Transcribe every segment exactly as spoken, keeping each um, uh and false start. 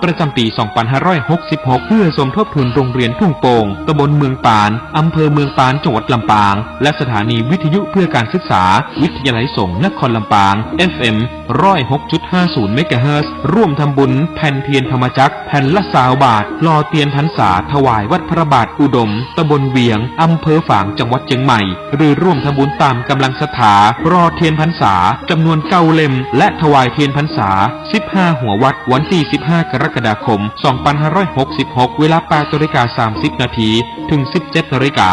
ประจำปี สองพันห้าร้อยหกสิบหก เพื่อสมทบทุนโรงเรียนทุ่งโป่ง ตำบลเมืองปาน อำเภอเมืองปาน จังหวัดลำปาง และสถานีวิทยุเพื่อการศึกษา วิทยาลัยสงฆ์นครลำปาง เอฟเอ็ม ร้อยหกจุดห้าศูนย์ เมกะเฮิรตซ์ ร่วมทำบุญแผ่นเทียนธรรมจักร แผ่นละซาวบาท หล่อเตียนพรรษาถวายวัดพระบาทอุดม ตำบลเวียง อำเภอฝาง จังหวัดเจียงใหม่ หรือร่วมทำบุญตามกำลังศรัทธา หล่อเทียนพรรษาจำนวนเก้าเล่ม และถวายเทียนพรรษา สิบห้า หัววัตต์ วันตี้ สิบห้า กรกฎาคม สองพันห้าร้อยหกสิบหก เวลา แปดนาฬิกา สามสิบนาที ถึง สิบเจ็ดนาฬิกา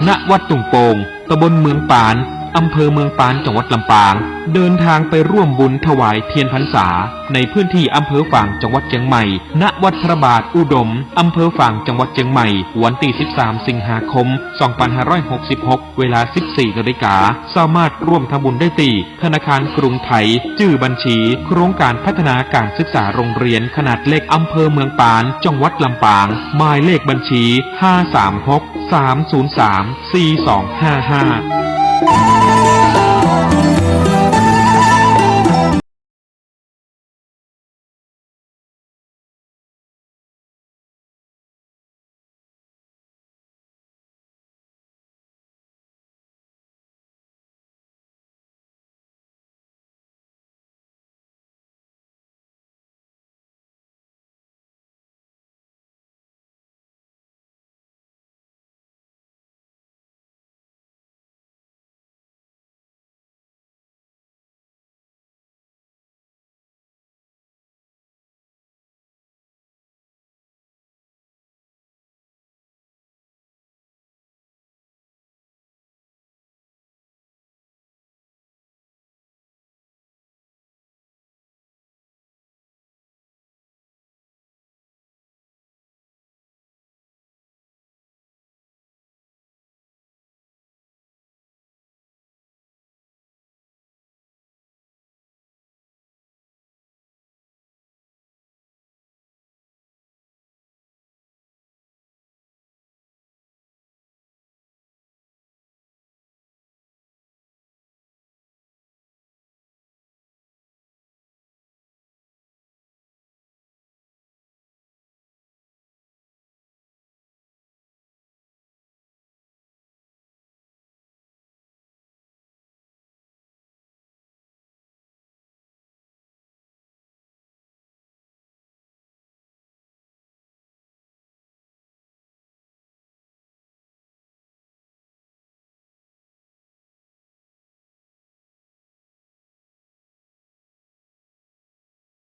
ณ วัดทุ่งโป่ง ตำบลเมืองปาน อำเภอเมืองปาน จังหวัดลำปาง เดินทางไปร่วมบุญถวายเทียนพรรษา ในพื้นที่อำเภอฝาง จังหวัดเจียงใหม่ ณ วัดพระบาทอุดม อำเภอฝาง จังหวัดเจียงใหม่ วันตี้ สิบสาม สิงหาคม สองพันห้าร้อยหกสิบหก เวลา สิบสี่นาฬิกา สามารถร่วมทำบุญได้ตี้ธนาคารกรุงไทย จื้อบัญชี โครงการพัฒนาการศึกษาโรงเรียนขนาดเล็ก อำเภอเมืองปาน จังหวัดลำปาง หมายเลขบัญชี ห้าสามหก สามศูนย์สาม สี่สองห้าห้า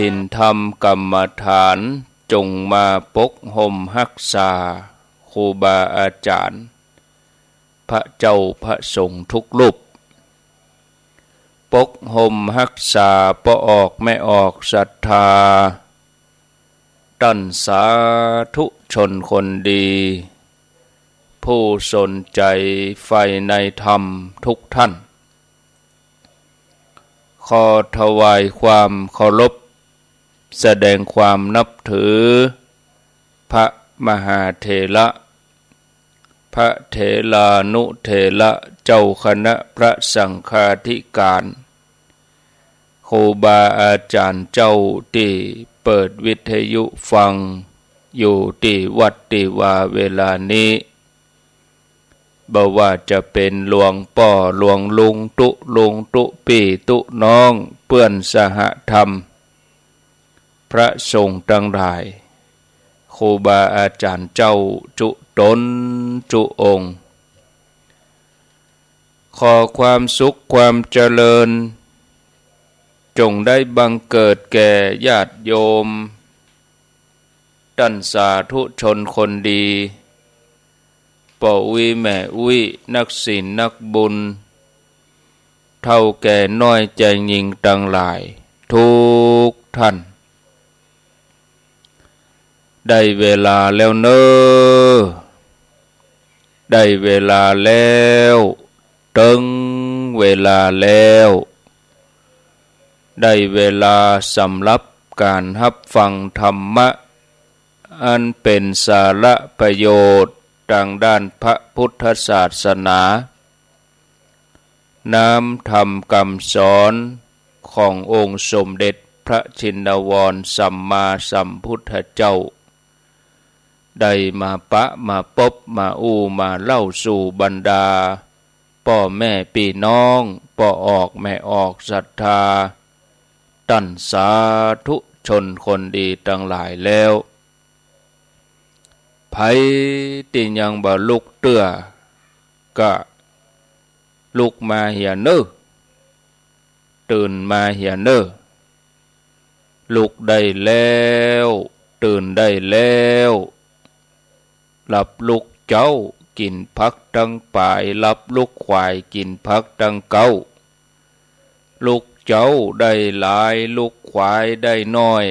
ศีลธรรมกรรมฐาน จงมาปกห่มฮักษา ครูบาอาจ๋ารย์ พระเจ้าพระสงฆ์ทุกรูป ปกห่มฮักษาป้อออกแม่ออกศรัทธา ต้านสาธุชนคนดี ผู้สนใจ๋ใฝ่ในธรรมทุกท่าน ขอถวายความเคารพ แสดงความนับถือ พระมหาเถระ พระเถรานุเถระ เจ้าคณะพระสังฆาธิการ ครูบาอาจ๋ารย์เจ้าตี้เปิดวิทยุฟังอยู่ตี้วัดตี้วาเวลานี้ บ่ว่าจะเป๋นหลวงป้อหลวงลุงตุ๊ลุงตุ๊ปี้ตุ๊น้องเปื้อนสหธรรม พระสงฆ์ตังหลาย ครูบาอาจ๋ารย์เจ้าจุ๊ต๋นจุ๊องค์ ขอความสุขความเจริญ จงได้บังเกิดแก่ญาติโยม ต้านสาธุชนคนดี ป้ออุ๊ยแม่อุ๊ย นักศีลนักบุญ เฒ่าแก่น้อยแก่ยิ่งตังหลาย ทุกท่าน ได้เวลาแล้วเน่อ ได้เวลาแล้ว เติงเวลาแล้ว ได้เวลาสำหรับก๋านฮับฟังธรรมะ อันเป๋นสาระประโยชน์ตางด้านพระพุทธศาสนา น้ำธรรมกำสอนขององค์สมเด็จ พระชินวรสัมมาสัมพุทธเจ้า ได้มาปะมาปบมาอู้มาเล่าสู่บรรดา ป้อแม่ปี้น้อง ป้อออกแม่ออกศรัทธา ต้านสาธุชนคนดีตังหลายแล้ว ใผตี้ยังบ่ลุกเตื้อ ก็ลุกมาเหียเน่อ ตื่นมาเหียเน่อ ลุกได้แล้ว ตื่นได้แล้ว หลับลุกเจ๊า กิ๋นผักตังป๋าย หลับลุกขวาย กิ๋นผักตังเก๊า ลุกเจ๊าได้หลาย ลุกขวายได้น้อย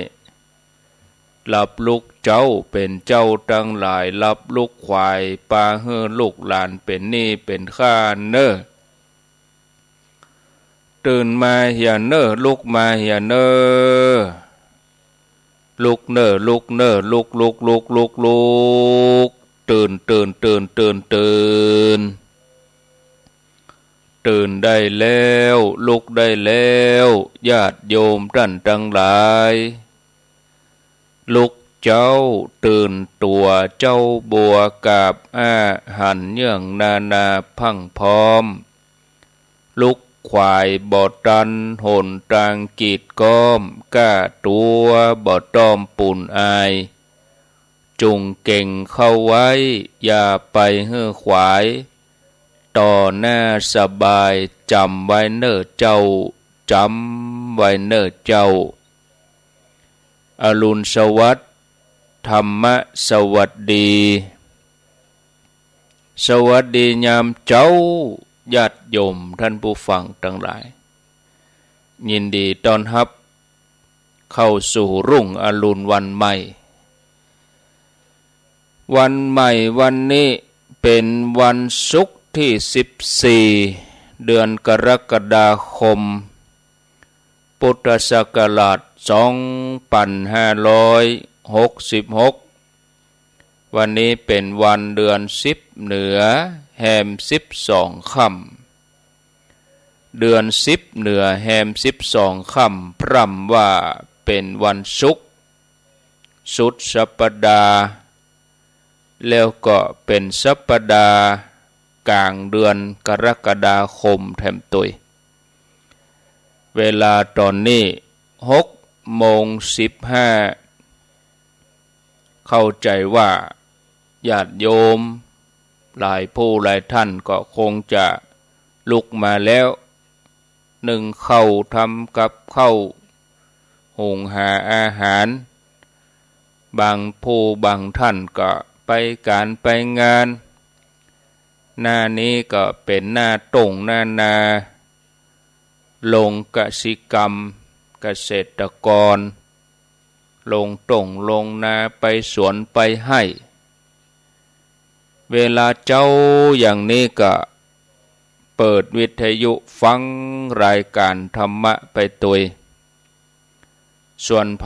หลับลุกเจ๊าเป๋นเจ้าตังหลาย หลับลุกขวาย ปาหื้อลูกหลานเป๋นหนี้เป๋นข้าเน่อ ตื่นมาเหียเน่อ ลุกมาเหียเน่อ ลุกเน่อ ลุกเน่อ ลุก ลุก ลุก ลุก ลุก ตื่น ตื่น ตื่น ตื่น ตื่น ตื่นได้แล้ว ลุกได้แล้ว ญาติโยมต้านตังหลาย ลุกเจ๊า ตื่นตั๋ว เจ๊าบัวกาบอ้า หันเยื่องนานาพรั่งพร้อม ลุกขวายบ่ตัน หนตางกีดก๊อม ก้าตั๋วบ่ต้อมปูนอาย จุ่งเก่งเข้าไว้ อย่าไปหื้อขวาย ต่อหน้าสบาย จ๋ำไว้เน่อเจ้า จ๋ำไว้เน่อเจ้า อรุณสวัสดิ์ ธรรมะสวัสดี สวัสดียามเจ๊า ญาติโยมต้านผู้ฟังตังหลาย ยินดีต้อนฮับเข้าสู่รุ่งอรุณวันใหม่ วันใหม่วันนี้เป๋นวันศุกร์ตี้สิบสี่ เดือนกรกฎาคม พุทธศักราชสองปันห้าร้อยหกสิบหก วันนี้เป๋นวันเดือนสิบเหนือ แฮมสิบสองค่ำ เดือนสิบเหนือ แฮมสิบสองค่ำ พร่ำว่าเป๋นวันศุกร์ สุดสัปดาห์ แล้วก็เป๋นสัปดาห์ก๋างเดือนกรกฎาคมแถมตวย เวลาต๋อนนี้หกโมงสิบห้า เข้าใจ๋ว่าญาติโยมหลายผู้หลายต้านก็คงจะลุกมาแล้ว นึ่งข้าว ทำกับข้าว หุงหาอาหาร บางผู้บางต้านก็ไปก๋านไปงาน หน้านี้ก็เป๋นหน้าต้งหน้านา ลงกสิกรรม เกษตรกร ลงต้งลงนา ไปสวนไปไฮ่ เวลาเจ๊าอย่างนี้ก็เปิดวิทยุฟังรายก๋านธรรมะไปตวย ส่วนใผ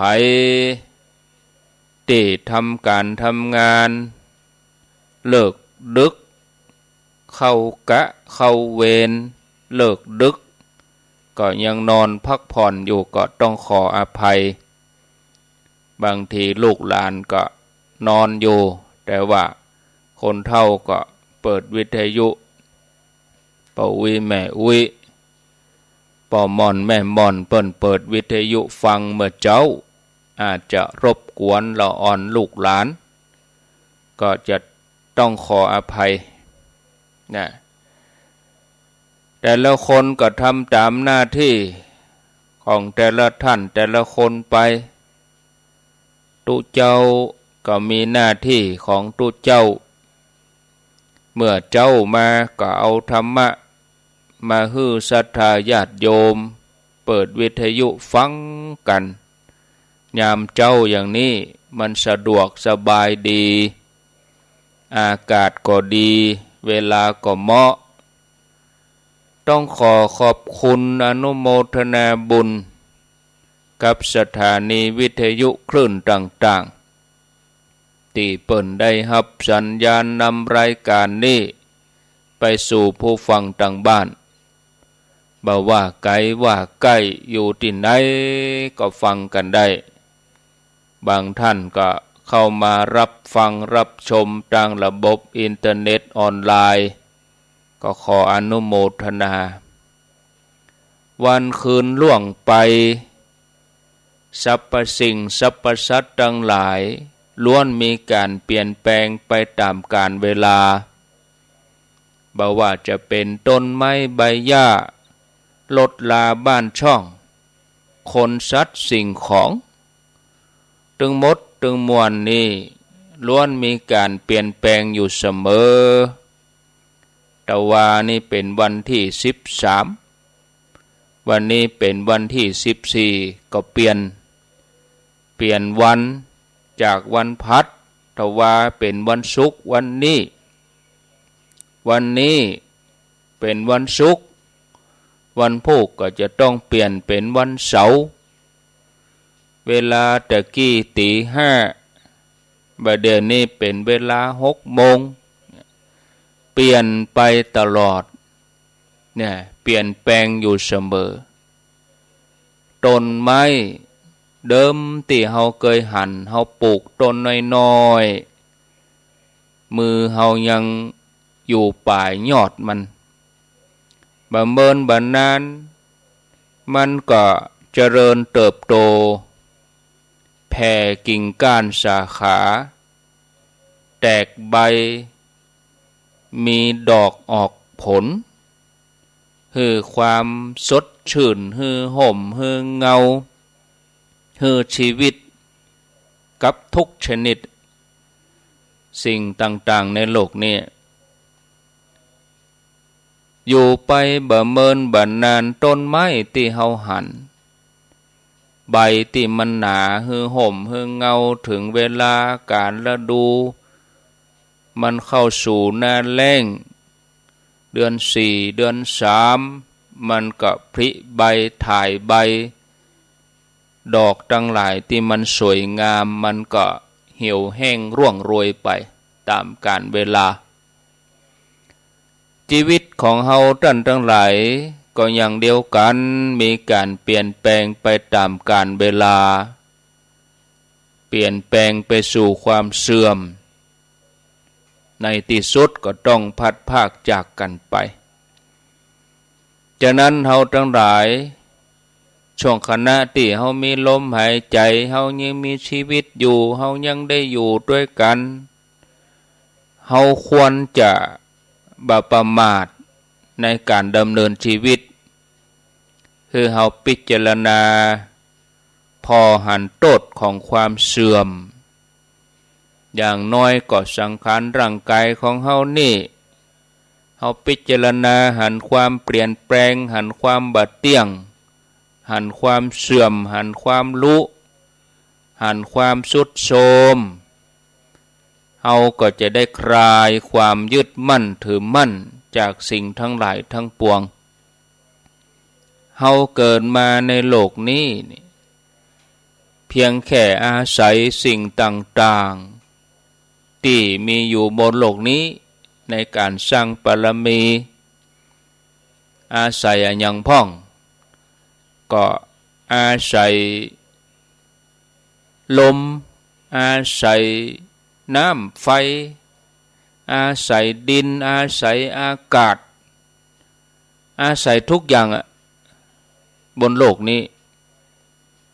ตี้ทำก๋านทำงาน เลิกดึก เข้ากะเข้าเวร เลิกดึก ก็ยังนอนพักผ่อนอยู่ ก็ต้องขออภัย บางทีลูกหลานก็นอนอยู่ แต่ว่าคนเฒ่าก็เปิดวิทยุ ป้ออุ๊ยแม่อุ๊ย ป้อม่อนแม่ม่อน เปิ้นเปิดวิทยุฟังเมื่อเจ๊า อาจจะรบกวนละอ่อนลูกหลาน ก็จะต้องขออภัยนะ แต่ละคนก็ทำต๋ามหน้าตี้ของแต่ละต้านแต่ละคนไป ตุ๊เจ้าก็มีหน้าตี้ของตุ๊เจ้า เมื่อเจ๊ามาก็เอาธรรมะมาหื้อศรัทธาญาติโยม เปิดวิทยุฟังกั๋น ยามเจ๊าอย่างนี้มันสะดวกสบายดี อากาศก็ดี เวลาก็เหมาะ ต้องขอขอบคุณอนุโมทนาบุญกับสถานีวิทยุคลื่นต่างๆ ตี้เปิ้นได้ฮับสัญญาณนำรายก๋านนี้ไปสู่ผู้ฟังตางบ้าน บ่ว่าไก๋ว่าใก้ อยู่ตี้ไหนก็ฟังกั๋นได้ บางท่านก็เข้ามารับฟังรับชมตางระบบอินเทอร์เน็ตออนไลน์ ก็ขออนุโมทนา วันคืนล่วงไป สรรพสิ่งสรรพสัตว์ตังหลาย ล้วนมีก๋านเปลี่ยนแปลงไปต๋ามกาลเวลา บ่ว่าจะเป๋นต้นไม้ใบหญ้า รถราบ้านช่อง คนสัตว์สิ่งของ ตึงหมดตึงมวลนี้ ล้วนมีก๋านเปลี่ยนแปลงอยู่เสมอ ตะวานี้เป๋นวันตี้สิบสาม วันนี้เป๋นวันตี้สิบสี่ ก็เปลี่ยน เปลี่ยนวันจากวันพฤหัส ตะวาเป๋นวันศุกร์ วันนี้ วันนี้เป๋นวันศุกร์ วันพูกก็จะต้องเปลี่ยนเป๋นวันเสาร์ เวลาตะกี้ตี๋ห้า บ่าเดี่ยวนี้เป๋นเวลาหกโมง เปลี่ยนไปตลอด เนี่ย เปลี่ยนแปลงอยู่เสมอ ต้นไม้เดิมตี้เฮาเกยหัน เฮาปูกต้นน้อยๆ มือเฮายังอยู่ป๋ายยอดมัน บ่าเมินบ่านาน มันก็เจริญเติบโต แผ่กิ่งก้านสาขา แตกใบ มีดอกออกผล หื้อความสดชื่น หื้อฮ่ม หื้อเงา หื้อชีวิต กับทุกชนิด สิ่งต่างๆ ในโลกนี้ อยู่ไปบ่าเมินบ่านาน ต้นไม้ตี้เฮาหัน ใบตี้มันหนา หื้อฮ่ม หื้อเงา เถิงเวลากาลฤดู มันเข้าสู่หน้าแล้ง เดือนสี่ เดือนสาม มันก็ผลิใบ ถ่ายใบ ดอกตังหลายตี้มันสวยงาม มันก็เหี่ยวแห้งร่วงโรยไปต๋ามกาลเวลา จีวิตของเฮาต้านตังหลายก็อย่างเดียวกั๋น มีก๋านเปลี่ยนแปลงไปต๋ามกาลเวลา เปลี่ยนแปลงไปสู่ความเสื่อม ในตี้สุดก็ต้องพลัดพรากจากกั๋นไป ฉะนั้นเฮาตังหลาย ช่วงขณะตี้เฮามีลมหายใจ๋ เฮายังมีชีวิตอยู่ เฮายังได้อยู่ตวยกั๋น เฮาควรจะบ่ประมาทในก๋านดำเนินจีวิต หื้อเฮาพิจารณาผ่อหันโต้ษของความเสื่อม อย่างน้อยก็สังขารร่างกายของเฮานี้ เฮาพิจารณาหันความเปลี่ยนแปลง หันความบ่เตี้ยง หันความเสื่อม หันความหลุ หันความทรุดโทรม เฮาก็จะได้คลายความยึดมั่นถือมั่นจากสิ่งทั้งหลายทั้งปวง เฮาเกิดมาในโลกนี้นี่ เพียงแค่อาศัยสิ่งต่างๆ ตี้มีอยู่บนโลกนี้ ในก๋านสร้างบารมี อาศัยอะหยังพ่อง ก็อาศัยลม อาศัยน้ำไฟ อาศัยดิน อาศัยอากาศ อาศัยทุกอย่างอะ บนโลกนี้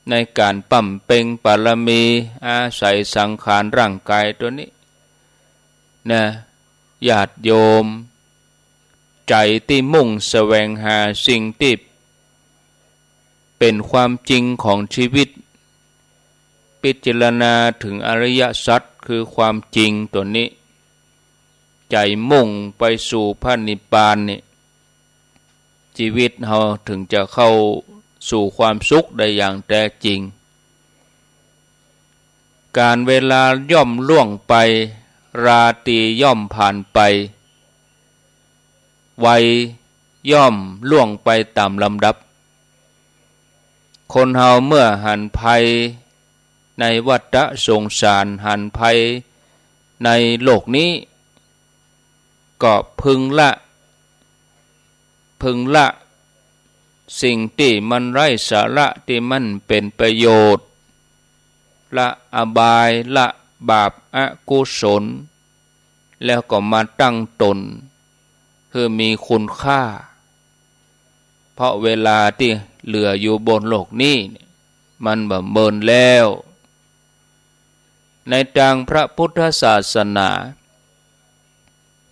ในก๋านบำเพ็ญบารมี อาศัยสังขารร่างกายตวยนี้ นะ ญาติโยม ใจ๋ตี้มุ่งแสวงหาสิ่งตี้เป๋นความจริงของจีวิต พิจารณาเถิงอริยสัจคือความจริงตวยนี้ ใจ๋มุ่งไปสู่พระนิพพานนี่ จีวิตเฮาเถิงจะเข้าสู่ความสุขได้อย่างแต๊จริง ก๋าลเวลาย่อมล่วงไป ราตรีย่อมผ่านไป วัยย่อมล่วงไปต๋ามลำดับ คนเฮาเมื่อหันภัยในวัฏฏะสงสาร หันภัยในโลกนี้ ก็พึงละ พึงละ สิ่งตี้มันไร้สาระ ตี้มันเป๋นประโยชน์ ละอบาย ละบาปอกุศล แล้วก็มาตั้งต๋นหื้อมีคุณค่า เพราะเวลาตี้เหลืออยู่บนโลกนี้เนี่ย มันบ่เมินแล้ว ในตางพระพุทธศาสนา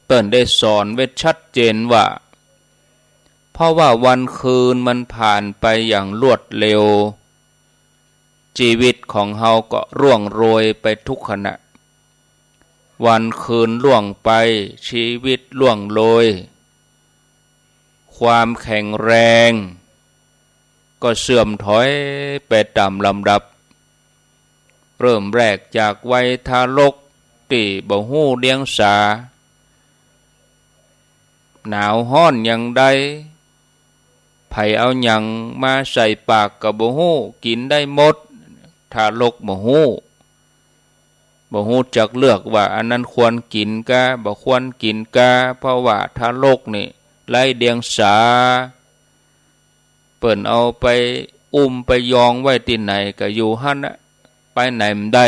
เปิ้นได้สอนไว้ชัดเจนว่า เพราะว่าวันคืนมันผ่านไปอย่างรวดเร็ว ชีวิตของเฮาก็ร่วงโรยไปทุกขณะ วันคืนล่วงไป ชีวิตร่วงโรย ความแข็งแรงก็เสื่อมถอยไปต๋ามลำดับ เริ่มแรกจากวัยทารกตี้บ่ฮู้เดียงสา หนาวฮ้อนอย่างใด ใผเอาหยังมาใส่ปากก็บ่ฮู้ กิ๋นได้หมด ทารกบ่ฮู้ บ่ฮู้จักเลือกว่าอันนั้นควรกิ๋นกา บ่ควรกิ๋นกา เพราะว่าทารกนี่ไร้เดียงสา เปิ้นเอาไปอุ้มไปยองไว้ตี้ไหนก็อยู่หั้นนะ ไปไหนบ่ได้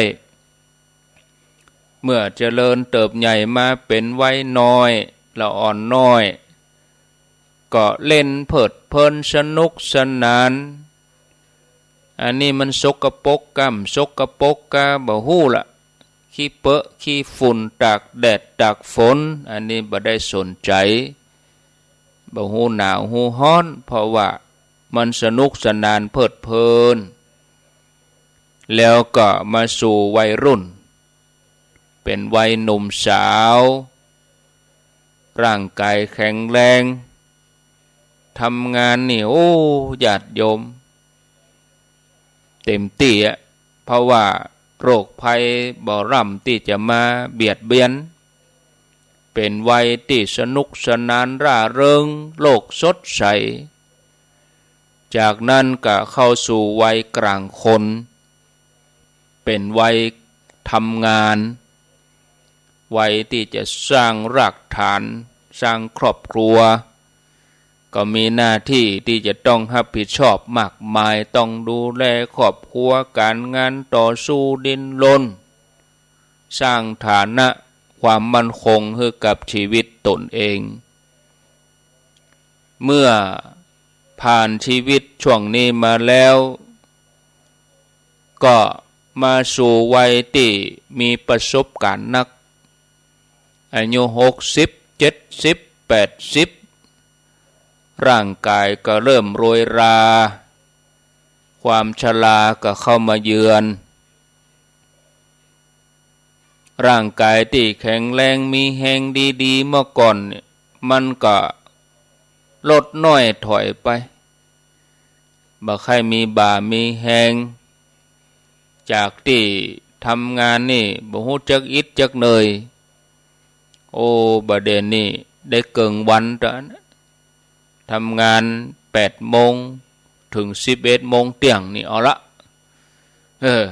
เมื่อเจริญเติบใหญ่มาเป๋นวัยน้อย ละอ่อนน้อย ก็เล่นเพลิดเพลินสนุกสนาน อันนี้มันสกปรกกา บ่สกปรกกา บ่ฮู้ละ ขี้เปอะขี้ฝุ่น ตากแดดตากฝน อันนี้บ่ได้สนใจ๋ บ่ฮู้หนาวฮู้ฮ้อน เพราะว่ามันสนุกสนานเพลิดเพลิน แล้วก็มาสู่วัยรุ่น เป๋นวัยหนุ่มสาว ร่างกายแข็งแรง ทำงานนี่ โอ้ ญาติโยม เต็มตี้อะ เพราะว่าโรคภัยบ่ร่ำตี้จะมาเบียดเบียน เป๋นวัยตี้สนุกสนานร่าเริง โลกสดใส จากนั้นก็เข้าสู่วัยกลางคน เป๋นวัยทำงาน วัยตี้จะสร้างรากฐาน สร้างครอบครัว ก็มีหน้าตี้ตี้จะต้องฮับผิดชอบมากมาย ต้องดูแลครอบครัว ก๋านงาน ต่อสู้ดิ้นรน สร้างฐานะความมั่นคงหื้อกับชีวิตตนเอง เมื่อผ่านชีวิตช่วงนี้มาแล้ว ก็มาสู่วัยตี้มีประสบก๋ารณ์นัก อายุหกสิบ เจ็ดสิบ แปดสิบ ร่างกายก็เริ่มโรยรา ความชราก็เข้ามาเยือน ร่างกายตี้แข็งแรงมีแฮงดีๆ เมื่อก่อนเนี่ย มันก็ลดน้อยถอยไป บ่ใค่มีบ่ามีแฮง จากตี้ทำงานนี่บ่ฮู้จักอิดจักเหนื่อย โอ้ บ่าเดี่ยวนี้ได้เกิ่งวันเต้าอั้น ทำงานแปดโมงเถิงสิบเอ็ดโมงเตี้ยงนี่เอาละ เออ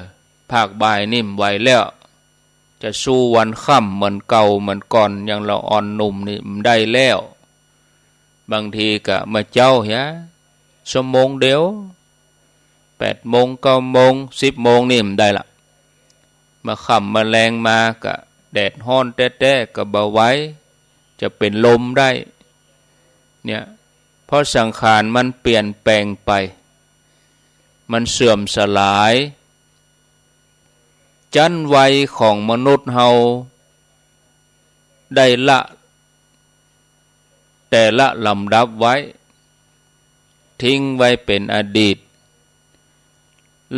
ภาคบ่ายนี่บ่ไหวแล้ว จะสู้วันค่ำเหมือนเก่าเหมือนก่อน อย่างละอ่อนหนุ่มนี่บ่ได้แล้ว บางทีก็มาเจ๊าเหีย ชั่วโมงเดียว แปดโมง เก้าโมง สิบโมงนี่บ่ได้ละ มาค่ำมาแลงมาก็แดดฮ้อนแต๊ๆ ก็บ่ไหว จะเป๋นลมได้ เนี่ย เพราะสังขารมันเปลี่ยนแปลงไป มันเสื่อมสลาย จั๊นวัยของมนุษย์เฮาได้ละแต่ละลำดับไว้ ทิ้งไว้เป๋นอดีต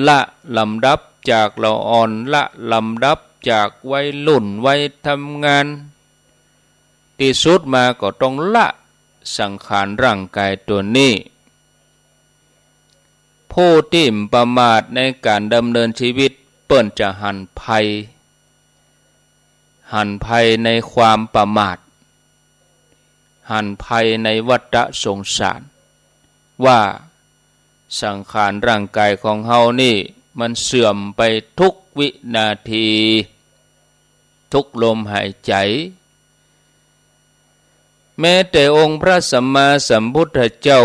ละลำดับจากละอ่อน ละลำดับจากวัยรุ่นวัยทำงาน ตี้สุดมาก็ต้องละสังขารร่างกายตั๋วนี้ ผู้ตี้บ่ประมาทในก๋านดำเนินชีวิต เปิ้นจะหันภัย หันภัยในความประมาท หันภัยในวัฏสงสาร ว่าสังขารร่างกายของเฮานี่มันเสื่อมไปทุกวินาที ทุกลมหายใจ๋ แม้แต่องค์พระสัมมาสัมพุทธเจ้า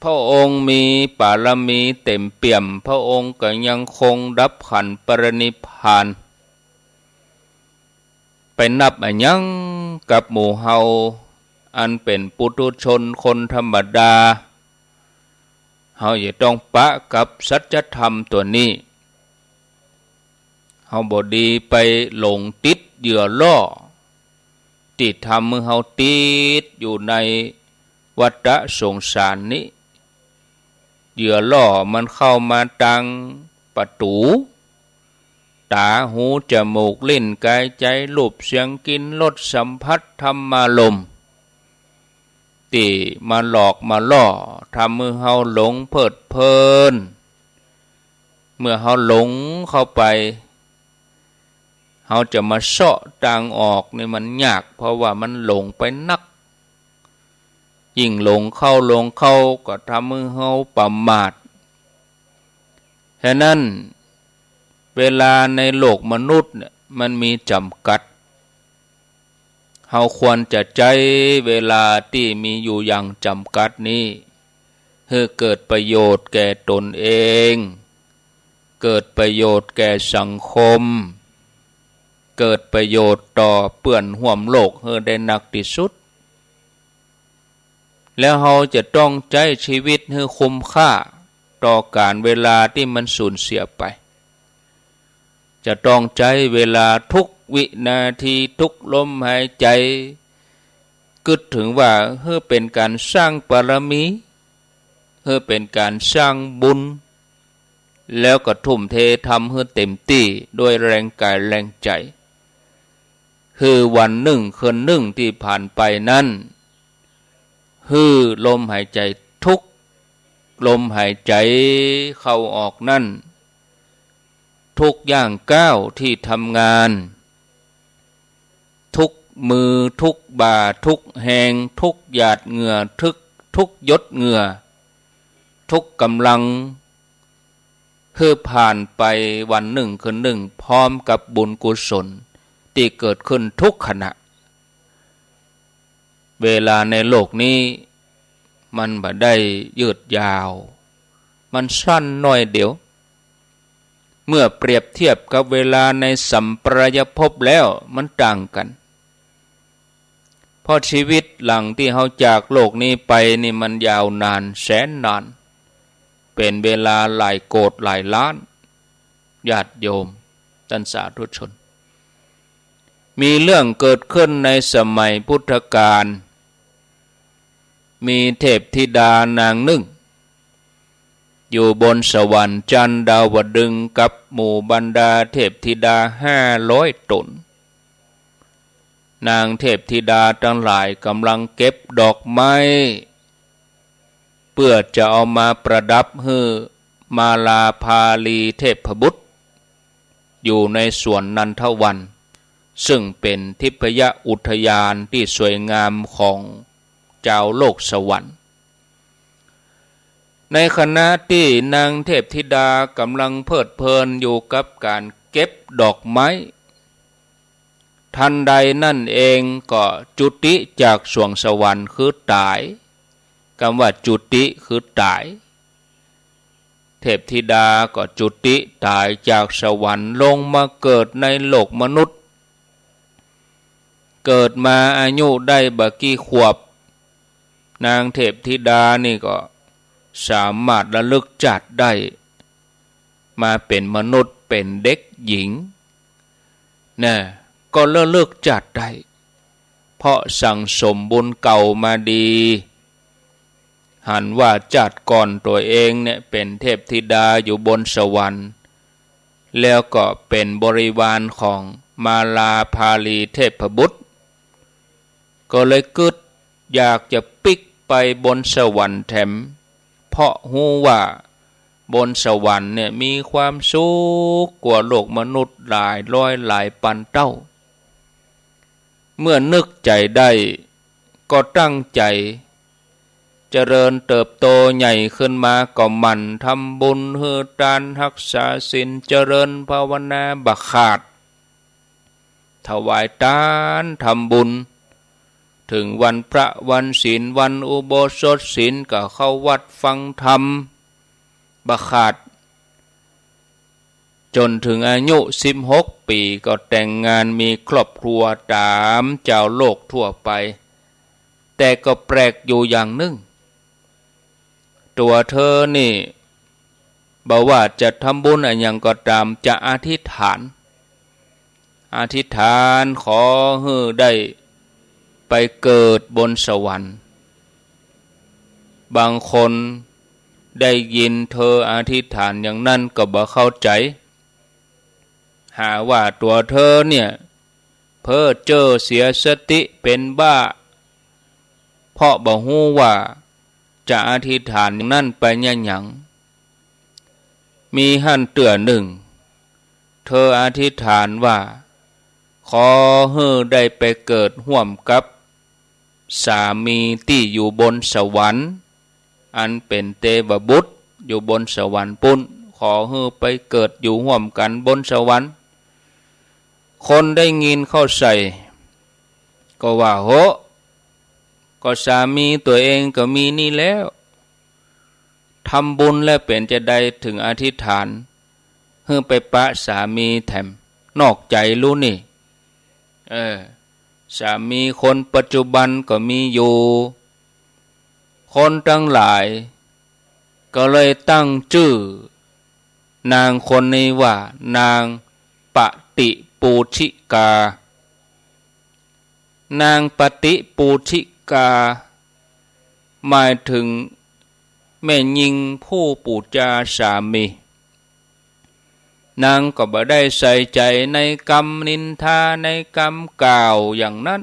พระองค์มีบารมีเต็มเปี่ยม พระองค์ก็ยังคงดับขันธ์ปรินิพพาน ไปนับอะหยังกับหมู่เฮาอันเป๋นปุถุชนคนธรรมดา เฮาจะต้องปะกับสัจธรรมตั๋วนี้ เฮาบ่ดีไปหลงติดเหยื่อล่อ ตี้ทำหื้อเฮาติดอยู่ในวัฏฏะสงสารนี้ เหยื่อล่อมันเข้ามาตางประตู๋ ต๋า หู จมูก ลิ้น ก๋าย ใจ๋ รูป เสียง กลิ่น รส สัมผัส ธรรมารมณ์ ตี้มาหลอกมาล่อ ทำหื้อเฮาหลงเพลิดเพลิน เมื่อเฮาหลงเข้าไป เฮาจะมาเซาะตางออกนี่มันยาก เพราะว่ามันหลงไปนัก ยิ่งหลงเข้าหลงเข้าก็ทำหื้อเฮาประมาท ฉะนั้นเวลาในโลกมนุษย์เนี่ยมันมีจ๋ำกัด เฮาควรจะใจ๊เวลาตี้มีอยู่อย่างจ๋ำกัดนี้ หื้อเกิดประโยชน์แก่ตนเอง เกิดประโยชน์แก่สังคม เกิดประโยชน์ต่อเปื้อนฮ่วมโลกหื้อได้นักตี้สุด แล้วเฮาจะต้องใจ๊ชีวิตหื้อคุ้มค่าต่อก๋าลเวลาตี้มันสูญเสียไป จะต้องใจ๊เวลาทุกวินาที ทุกลมหายใจ๋ กึ๊ดเถิงว่าหื้อเป๋นก๋านสร้างบารมี หื้อเป๋นก๋านสร้างบุญ แล้วก็ทุ่มเททำหื้อเต็มตี้ด้วยแรงก๋ายแรงใจ๋ หื้อวันนึ่งคืนนึ่งตี้ผ่านไปนั้น หื้อลมหายใจ๋ทุกลมหายใจ๋เข้าออกนั้น ทุกย่างก้าวตี้ทำงาน ทุกมือ ทุกบ่า ทุกแฮง ทุกหยาดเหงื่อ ทุก ทุกหยดเหงื่อ ทุกก๋ำลัง หื้อผ่านไปวันนึ่งคืนนึ่ง พร้อมกับบุญกุศลตี้เกิดขึ้นทุกขณะ เวลาในโลกนี้มันบ่ได้ยืดยาว มันสั้นน้อยเดียว เมื่อเปรียบเทียบกับเวลาในสัมปรายภพแล้วมันต่างกั๋น เพราะชีวิตหลังตี้เฮาจากโลกนี้ไปนี่มันยาวนานแสนนาน เป๋นเวลาหลายโกติหลายล้าน ญาติโยมต้านสาธุชน มีเรื่องเกิดขึ้นในสมัยพุทธกาล มีเทพธิดานางนึ่ง อยู่บนสวรรค์จันทร์ดาวดึงส์กับหมู่บรรดาเทพธิดาห้าร้อยต๋น นางเทพธิดาตังหลายก๋ำลังเก็บดอกไม้ เปื้อจะเอามาประดับหื้อมาลาพาลีเทพบุตร อยู่ในสวนนันทวัน ซึ่งเป๋นทิพยอุทยานตี้สวยงามของจาวโลกสวรรค์ ในขณะตี้นางเทพธิดาก๋ำลังเพลิดเพลินอยู่กับก๋านเก็บดอกไม้ ทันใดนั้นเองก็จุติจากสวงสวรรค์คือต๋าย กำว่าจุติคือต๋าย เทพธิดาก็จุติต๋ายจากสวรรค์ลงมาเกิดในโลกมนุษย์ เกิดมาอายุได้บ่กี่ขวบ นางเทพธิดานี่ก็สามารถระลึกจาติได้ มาเป๋นมนุษย์เป๋นเด็กหญิง นะ ก็ระลึกจาติได้ เพราะสั่งสมบุญเก่ามาดี หันว่าจาติก่อนตั๋วเองเนี่ยเป๋นเทพธิดาอยู่บนสวรรค์ แล้วก็เป๋นบริวารของมาลาพาลีเทพบุตร ก็เลยกึ๊ดอยากจะปิ๊กไปบนสวรรค์แถม เพราะฮู้ว่าบนสวรรค์เนี่ยมีความสุขกว่าโลกมนุษย์หลายร้อยหลายปันเต้า เมื่อนึกใจ๋ได้ก็ตั้งใจ๋ เจริญเติบโตใหญ่ขึ้นมาก็หมั่นทำบุญหื้อตานฮักษาศีลเจริญภาวนาบ่ขาด ถวายตานทำบุญ เถิงวันพระวันศีล วันอุโบสถศีล ก็เข้าวัดฟังธรรมบ่ขาด จ๋นเถิงอายุสิบหกปี๋ก็แต่งงานมีครอบครัวต๋ามจาวโลกทั่วไป แต่ก็แปลกอยู่อย่างนึ่ง ตั๋วเธอนี่ บ่ว่าจะทำบุญอะหยังก็ต๋าม จะอธิษฐาน อธิษฐานขอหื้อได้ไปเกิดบนสวรรค์ บางคนได้ยินเธออธิษฐานอย่างนั้นก็บ่เข้าใจ๋ หาว่าตั๋วเธอเนี่ยเพ้อเจ้อเสียสติเป๋นบ้า เพราะบ่ฮู้ว่าจะอธิษฐานอย่างนั้นไปเยียะหยัง มีหั้นเตื้อนึ่ง เธออธิษฐานว่า ขอหื้อได้ไปเกิดฮ่วมกับสามีตี้อยู่บนสวรรค์ อันเป๋นเตวบุตรอยู่บนสวรรค์ปู๊น ขอหื้อไปเกิดอยู่ฮ่วมกั๋นบนสวรรค์ คนได้ยินเข้าใส่ก็ว่า โห ก็สามีตั๋วเองก็มีนี่แล้ว ทำบุญแล้วเป๋นจาใดเถิงอธิษฐานหื้อไปปะสามีแถม นอกใจ๋ลู้นี่ เออ สามีคนปัจจุบันก็มีอยู่ คนตังหลายก็เลยตั้งจื้อนางคนนี้ว่านางปฏิปูชฌิกา นางปฏิปูชฌิกา หมายเถิงแม่ญิงผู้ปู๋จาสามี นางก็บ่ได้ใส่ใจ๋ในกำนินทา ในกำกล่าวอย่างนั้น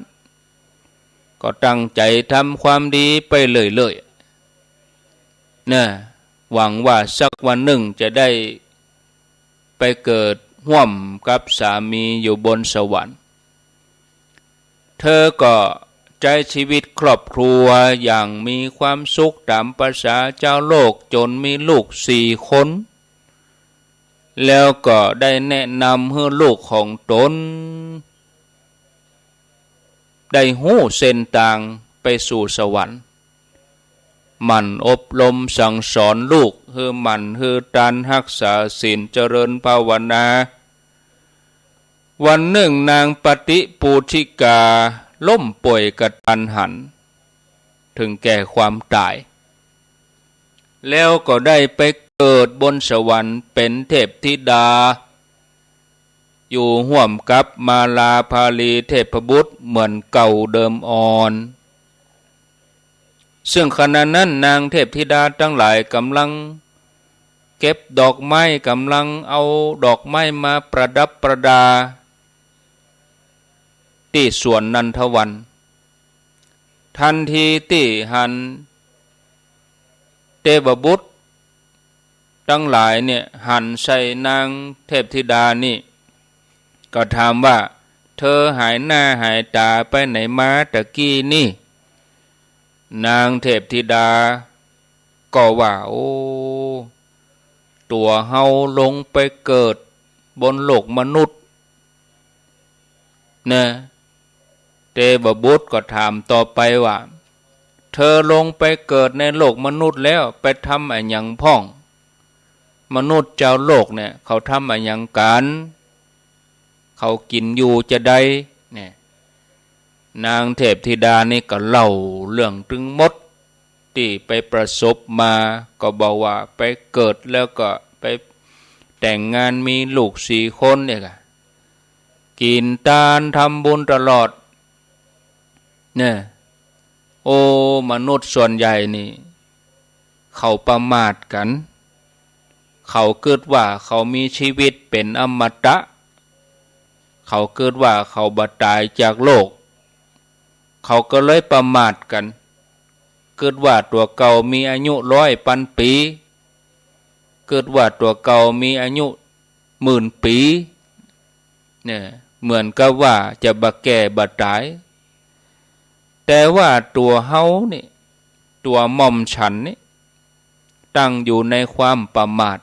ก็ตั้งใจ๋ทำความดีไปเรื่อยๆ นะ หวังว่าสักวันนึ่งจะได้ไปเกิดฮ่วมกับสามีอยู่บนสวรรค์ เธอก็ใจ๊ชีวิตครอบครัวอย่างมีความสุขต๋ามประสาจาวโลก จ๋นมีลูกสี่คน แล้วก็ได้แนะนำหื้อลูกของต๋นได้ฮู้เส้นตางไปสู่สวรรค์ หมั่นอบรมสั่งสอนลูกหื้อหมั่นหื้อตาน ฮักษาศีล เจริญภาวนา วันนึ่งนางปฏิปูชฌิกาล้มป่วยกะตันหัน เถิงแก่ความต๋าย แล้วก็ได้ไปเกิดบนสวรรค์เป๋นเทพธิดา อยู่ฮ่วมกับมาลา พาลี เทพบุตรเหมือนเก่าเดิมอ่อน ซึ่งขณะนั้นนางเทพธิดาตังหลายก่ำลังเก็บดอกไม้ ก่ำลังเอาดอกไม้มาประดับประดาตี้สวนนันทวัน ทันทีตี้หันเตวบุตรตังหลายเนี่ยหันใส่นางเทพธิดานี่ ก็ถามว่า เธอหายหน้าหายต๋าไปไหนมาตะกี้นี่ นางเทพธิดาก็ว่า โอ้ ตั๋วเฮาลงไปเกิดบนโลกมนุษย์ นะ เตวบุตรก็ถามต่อไปว่า เธอลงไปเกิดในโลกมนุษย์แล้วไปทำอะหยังพ่อง มนุษย์จาวโลกเนี่ยเขาทำอะหยังกั๋น เขากิ๋นอยู่จาใด เนี่ย นางเทพธิดานี่ก็เล่าเรื่องตึงหมดตี้ไปประสบมา ก็บอกว่าไปเกิดแล้วก็ไปแต่งงานมีลูกสี่คนเนี่ยกะ กิ๋นตานทำบุญตลอด เนี่ย โอ้ มนุษย์ส่วนใหญ่นี่ เขาประมาทกั๋น เขากึ๊ดว่าเขามีชีวิตเป๋นอมตะ เขากึ๊ดว่าเขาบ่ต๋ายจากโลก เขาก็เลยประมาทกั๋น กึ๊ดว่าตั๋วเก่ามีอายุร้อยปันปี๋ กึ๊ดว่าตั๋วเก่ามีอายุหมื่นปี๋ เนี่ย เหมือนกับว่าจะบ่แก่บ่ต๋าย แต่ว่าตั๋วเฮานี่ ตั๋วหม่อมฉันนี่ ตั้งอยู่ในความประมาท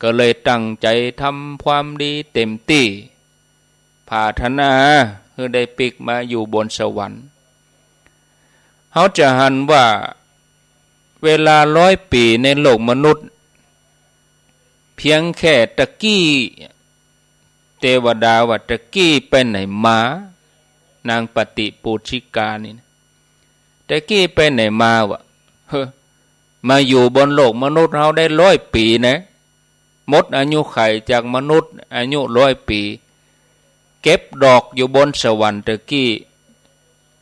ก็เลยตั้งใจ๋ทำความดีเต๋มตี้ ผาถนาหื้อได้ปิ๊กมาอยู่บนสวรรค์ เฮาจะหันว่า เวลาร้อยปี๋ในโลกมนุษย์ เพียงแค่ตะกี้ เตวดาว่า ตะกี้ไปไหนมา นางปฏิปูชฌิกานี่นะ ตะกี้ไปไหนมาวะ เฮ้อ มาอยู่บนโลกมนุษย์เฮาได้ร้อยปี๋นะ หมดอายุขัยจากมนุษย์อายุร้อยปี๋ เก็บดอกอยู่บนสวรรค์ตะกี้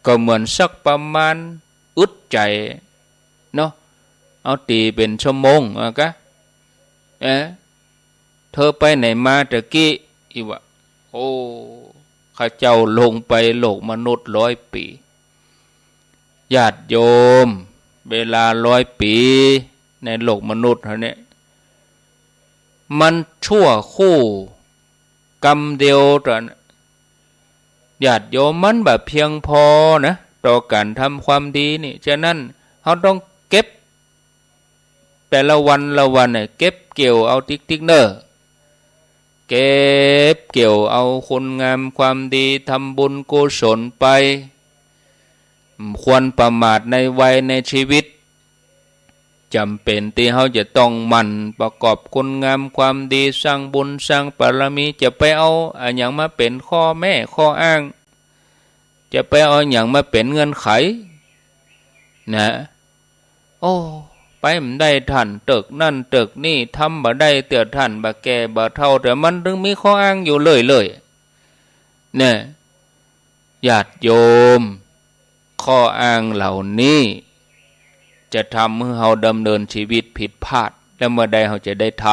ก็เหมือนสักประมาณอึดใจ๋เนาะ เอาตี๋เป๋นชั่วโมงอะกะ เอ๊ะ เธอไปไหนมาตะกี้ อี้วะ โอ้ ข้าเจ้าลงไปโลกมนุษย์ร้อยปี๋ ญาติโยม เวลาร้อยปี๋ในโลกมนุษย์เฮาเนี่ย มันชั่วครู่กำเดียวเต้านั้น ญาติโยม มันบ่เพียงพอนะ ต่อก๋านทำความดีนี่ ฉะนั้นเฮาต้องเก็บ แต่ละวันละวันเนี่ย เก็บเกี่ยวเอาติ๊กๆ เน่อ เก็บเกี่ยวเอาคุณงามความดี ทำบุญกุศลไป บ่ควรประมาทในวัยในชีวิต จ๋ำเป๋นตี้เฮาจะต้องหมั่นประกอบคุณงามความดี สร้างบุญสร้างบารมี จะไปเอาอะหยังมาเป๋นข้อแม้ข้ออ้าง จะไปเอาอะหยังมาเป๋นเงื่อนไข นะ โอ้ ไปบ่ได้ต้านเติกนั้นเติกนี้ ทำบ่ได้เตื้อต้านบ่าแก่บ่าเฒ่า แต่มันตึงมีข้ออ้างอยู่เรื่อยๆ เนี่ย ญาติโยม ข้ออ้างเหล่านี้ จะทำหื้อเฮาดำเนินชีวิตผิดพลาด แล้วเมื่อใดเฮาจะได้ท